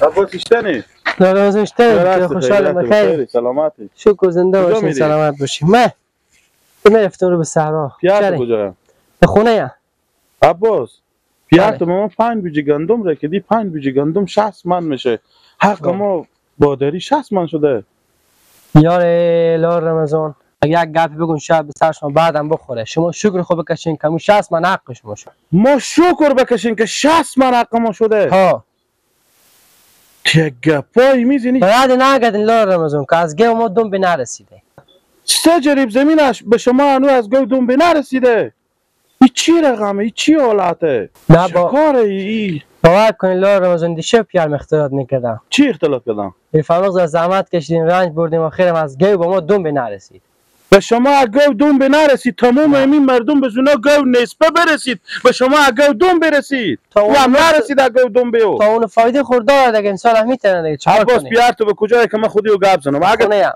عباس اشتنی؟ نه اشتنی خوشحالم بخیر سلامتی شکر زنده باشین سلامت باشین. من رفتم رو به صحرا. پیار کجا؟ به خونه یا عباس پیار تو ما 5 بوجه گندم را که دی 5 بوجه گندم 60 من میشه. حق ما بادری 60 من شده. یار لار رمضان یک گپی بگون شب به سر شما بعدم بخوره. شما شکر خوب بکشین که مو 60 من حق شما شد. ما شکر بکشین که 60 من حق ما شده. ها یک گپای میزنی بعد نگدین لار رمضان که از گو ما دوم به نرسیده. 3 جریب زمینش به شما هنوز از گو دوم به نرسیده. ای چی رقمه؟ ای چی حالته؟ نه با کاره ای باور کنین لار رمضان دیشب پیرم اختلاط نکردم. چی اختلاط کردم؟ بفرمایید از زحمت کشیدیم رنج بردیم آخرم از گو با ما دوم به نرسید. به شما گو دوم به نرسید. تمام همین مردم به زونا گو نسبه برسید. به شما گو دوم برسید. تا هم نرسید گو دوم به او. تا اون فایده خورد داره دیگه انسان هم میتونه دیگه چیکار عباس کنه؟ پیار تو به کجای که من خودی رو گپ زنم. اگر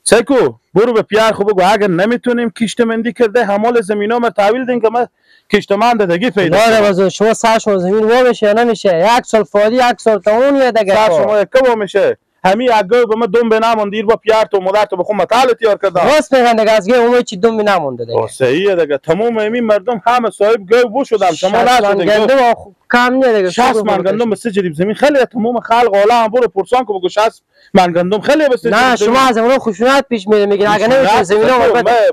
سیکو برو به پیار خو بگو اگر نمیتونیم کشتمندی کرده همال زمینا ما تحویل دین که ما کشتمند دیگه پیدا کنم. شما سر شما زمین وا میشه یا نمیشه؟ یک سال فایده یک سال تا اون یه دیگه سر شما یک وا میشه. همین اگه به ما دوم به نموند دیر با پیار تو مادر تو بخون متال تیار کردم. راست میگن دیگه از گه اون چی دوم به نمونده دیگه. صحیحه دیگه تمام همین مردم همه صاحب گو بو شدم شما نشدین. گندم کم نه دیگه 60 من گندم به 3 جریب زمین خیلی تمام خلق عالم برو پرسان کو بگو 60 من گندم خیلی به 3 نه شما از امرو خشونت پیش میره میگین اگه نمیشه زمین رو بده.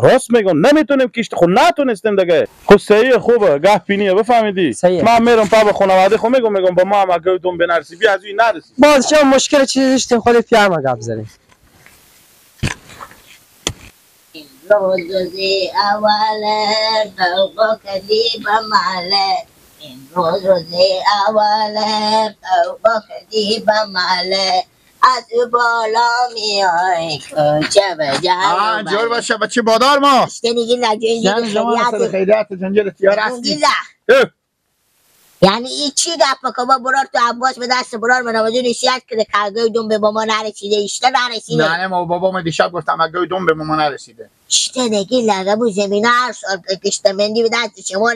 راست میگم نمیتونیم کشت خود نتونستیم دیگه. خب صحیح خوبه گه پینیه بفهمیدی. من میرم پا به خانواده خو میگم با ما هم اگه دوم بنرسی بیا از این نرسی. باز شما مشکل چیزی داشتیم خود پیام گپ زدیم. روز اول فوق کذیب ماله امروز روز اول فوق کذیب ماله از بالا میای کوچه به جای جور باشه بچه بادار ما خیریت خیریت جنجال تیار هستی. یعنی این چی گپه که با برار تو عباس به دست برار من آوازو نصیحت کرده که اگه دوم به ما نرسیده اشته نرسیده. نه نه ما بابا ما دیشب گفتم اگه دوم به ما نرسیده. اشته نگی لگه بو زمینه هر سال کشتمندی به دست شما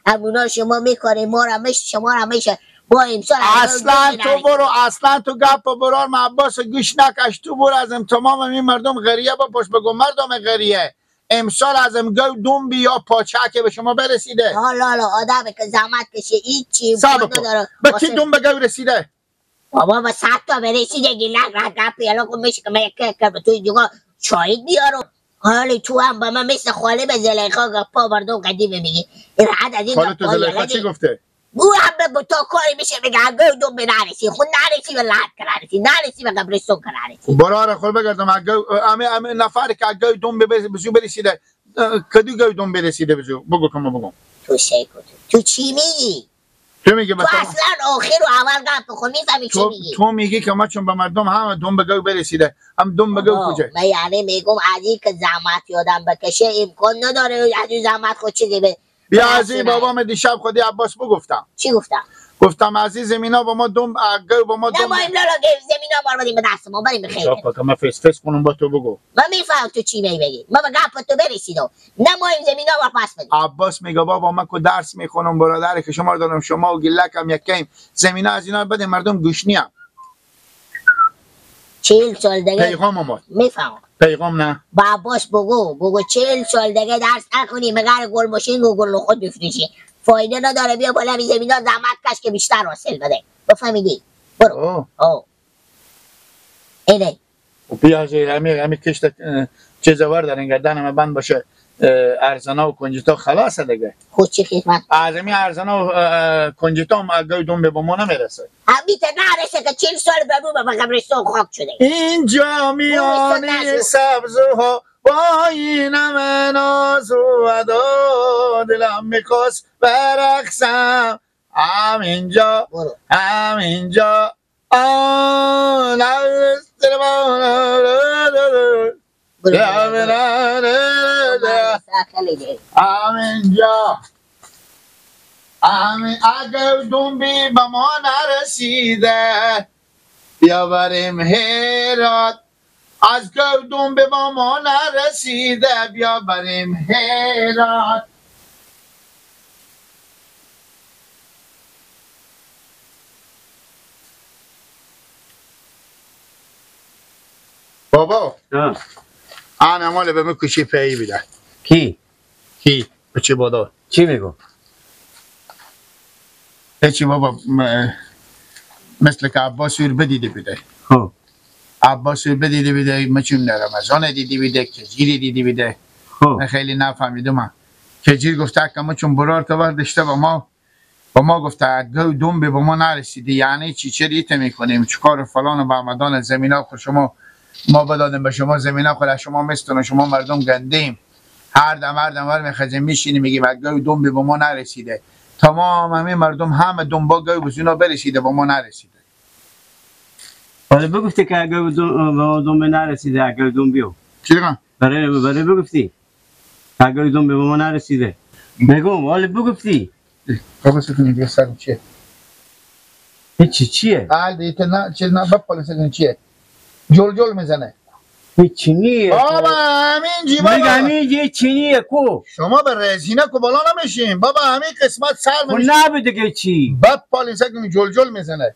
همونا شما میکاره ما را میشه شما را میشه با امسال اصلا تو برو اصلا تو گپ برار ما عباس گوش نکش تو برو ازم تمام این مردم غریه با پشت بگو مردم غریه امسال ازم گو دوم بیا پاچه به شما برسیده. حالا حالا آدمه که زحمت کشه هیچ چی نداره. به کی دوم به گو رسیده؟ بابا به 100 تا برسیده گیلک را گپ یالا کن میشه که من یک که به توی دیگه شاهد بیارم. حالا تو هم با من مثل خاله به زلیخا گپا مردم قدیمه میگی این حد از این خاله تو زلیخا چی گفته؟ او هم به تا کاری میشه میگه اگه دوم به نرسی خود نرسی به لحد که نرسی نرسی به قبرستون که نرسی. براره خود بگردم اگه امه نفر که اگه دوم به زو برسیده کدو گو دوم برسیده به زو بگو که ما بگم. تو شیکو تو چی میگی؟ تو میگی تو اصلا آخر و اول گپ خود میفهمی چی میگی؟ تو میگی که ما چون به مردم هم دوم به گو برسیده هم دوم به گو کجا؟ من یعنی میگم از این که زحمت یادم بکشه امکان نداره از این زحمت خود چیزی به بیا عزیز بابام دیشب خودی عباس بگفتم. چی گفتم؟ گفتم عزیز زمینا با ما دوم اگه با ما دوم نه ما املالا زمینا ما رو بدیم به دست ما بریم بخیر. که من فس فس کنم با تو بگو. من میفهم تو چی میگی. ما به گپ تو برسیدم. نه ما این زمینا ما پس بدیم. عباس میگه بابا من کو درس میخونم برادر که شما رو دارم شما و گلکم یکیم زمینا از اینا بده مردم گوشنیم. 40 سال دیگه پیغام اومد. میفهم. پیغام نه. با عباس بگو 40 سال دیگه درس نخونی مگر گل ماشین و گل خود بفروشی فایده نداره. بیا بالا می زمینا زحمت کش که بیشتر حاصل بده. بفهمیدی؟ برو. او اینه بیا همی کشت چیزوار در این گردن ما بند باشه ارزنا و کنجتا خلاصه دیگه. خود چی خدمت؟ از همین ارزنا و کنجتا هم اگه دوم به ما نمیرسه. همین تا نرسه که 40 سال به به قبرستان خاک شده. اینجا میانی سبزها با اینم ناز و ادا دلم میخواست برقصم همینجا همینجا آن همینجا همین اگر دومبی به ما نرسیده بیا بریم هرات از گردون به ما نرسیده بیا بریم هرات. بابا انا مال به میکشی پی بیده. کی؟ کی؟ بچه بادار چی میگو؟ هیچی بابا، مثل که عباس ویر بدیده بیده. خب عباس ویر بدیده بیده، مچون رمضان دیده بیده، کجیری دیده بیده. خب خیلی نفهمیدم. کجیر گفته که مچون برار که وردشته با ما گفته گو دوم به ما نرسیده، یعنی چی چه ریت میکنیم چیکار فلان و بهمدان زمینا خود شما ما بدادیم به شما زمینا خود شما مستون شما مردم گندیم، هر دم هر دم ور میخزیم میشینیم میگیم گو دوم به ما نرسیده. تمام همه مردم همه دنبا گو بزینا برسیده با ما نرسیده. ولی بگفتی که گو دوم نرسیده، گو دوم بیو چی دیگه؟ برای بگفتی گو دوم به ما نرسیده. میگم ولی بگفتی بابا سکنی دیگه سرم چیه؟ هیچی چیه؟ قلبی نه چیز نه بپالی سکنی چیه؟ جل جل میزنه. هیچی نیه بابا، همین جی بابا میگم همین چی نیه کو؟ شما به رزینه کو بالا نمیشین بابا، همین قسمت سر میشه. نه دیگه چی؟ بپالی سکنی جل جل میزنه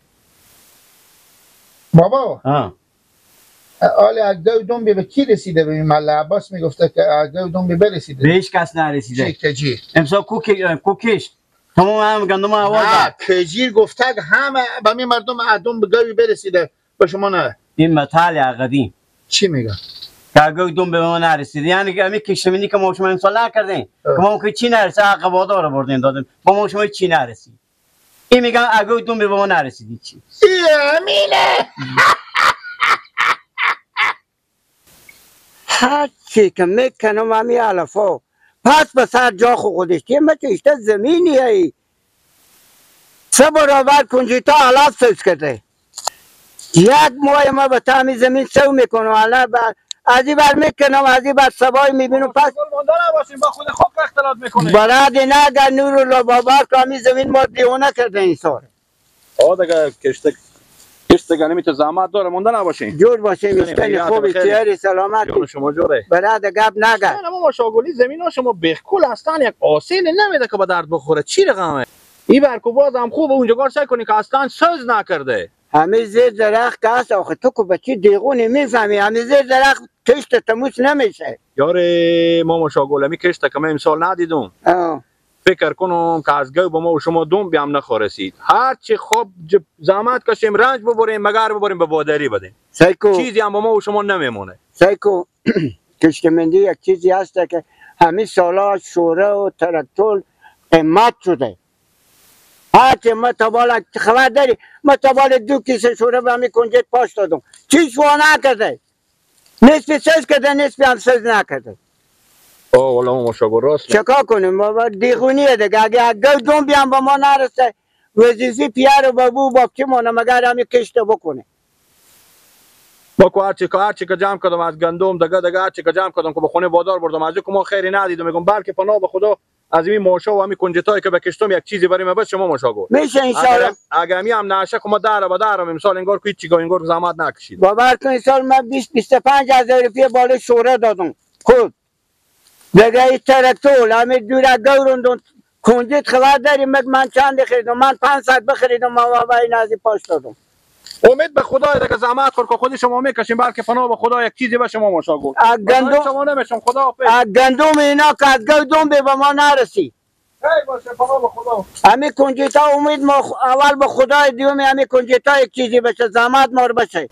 بابا. آله از گو دوم به کی رسیده؟ به مله عباس میگفته که از گو دوم به برسیده. به هیچ کس نرسیده. چی کجی؟ امسال کوکش تمام هم گندم آورد. نه کجیر گفته همه به می مردم ادم به گوی برسیده به شما نه. این مطالع قدیم چی میگه؟ که گوی دوم به ما نرسیده، یعنی که همین کشمینی که ما شما امسال نکردیم که ما که چی نرسید عقبادا رو بردیم دادیم با ما شما چی نرسید. این میگن اگه دوم به ما نرسیدی چی؟ امینه هر چی که میکنم همی علفا پس به سر جا خودش که مچه زمینی ای سه برابر کنجیتا علف سوز کرده. یک ماه ما به تعمی زمین سو میکنم، علف از این بر میکنم، از این بر سبای میبینم. پس با خود خود اختلاط میکنه براد نه اگر نور الله بابر که همی زمین ما دیوانه کرده این سال. آه دیگه کشت گنمی تو زحمت داره، مونده نباشین. جور باشیم، اشتنی خوبی تیاری سلامتی شما جوره. براد گپ نگه. نه ما شاگلی زمین ها شما بخکل هستن، یک آسیل نمیده که به درد بخوره. چی رقمه؟ این برکو باز هم خوبه اونجا کار سعی کنی که اصلا سوز نکرده. همه زیر درخت که هست آخه تو که بچه دیغونی میفهمی، همه زیر درخت کشت تموس نمیشه. یاره ماما شاگل می کشت که من امسال ندیدم. فکر کنم که از گو با ما و شما دوم بیام نخورسید. هر چی خوب زحمت کشیم رنج ببریم مگر ببریم به بادری بدیم. سایکو چیزی هم با ما و شما نمیمونه. سایکو کشتمندی یک چیزی هست که همه سالا شوره و تراکتور قیمت شده. هرچی ما تا بالا خبر داری، ما تا بالا 2 کیسه شوره به همین کنجد پاش دادم، چیز وا نکرده، نصفی سز کرده نصفی هم سز نکرده. آه والله ما مشاور راست. چکار کنیم بابا دیغونیه دیگه. اگه گو دوم بیام با ما نرسه وزیزی پیار و بابو بابچی مونه مگر همین کشته بکنه. با کو هرچی که جمع کردم از گندم دیگه هرچی که جمع کردم که به خونه بادار بردم از که ما خیری ندیدم. میگم بلکه پناه به خدا از این ماشا و همین کنجتایی که بکشتم یک چیزی برای ما بس شما ماشا گفت میشه ان شاء الله. اگر هم نشه که ما در به درم امسال انگار که هیچ انگار زحمت نکشید. باور کن سال من 20 25 هزار روپیه بالای شوره دادم خود دیگه این تراکتور همه دور گوروندون کنجد خبر داریم. من چند خریدم؟ من 500 بخریدم، من بابا این از پاش دادم. امید به خدا دیگه زحمت خور که خود شما میکشیم بلکه فنا به خدا یک چیزی به شما ماشا گفت. گندم شما نمیشم خدا گندم اینا که از گندم به ما نرسی. ای باشه فنا به خدا. همین کنجیتا امید ما اول به خدای دیوم همین کنجیتا یک چیزی بشه زحمت مار بشه.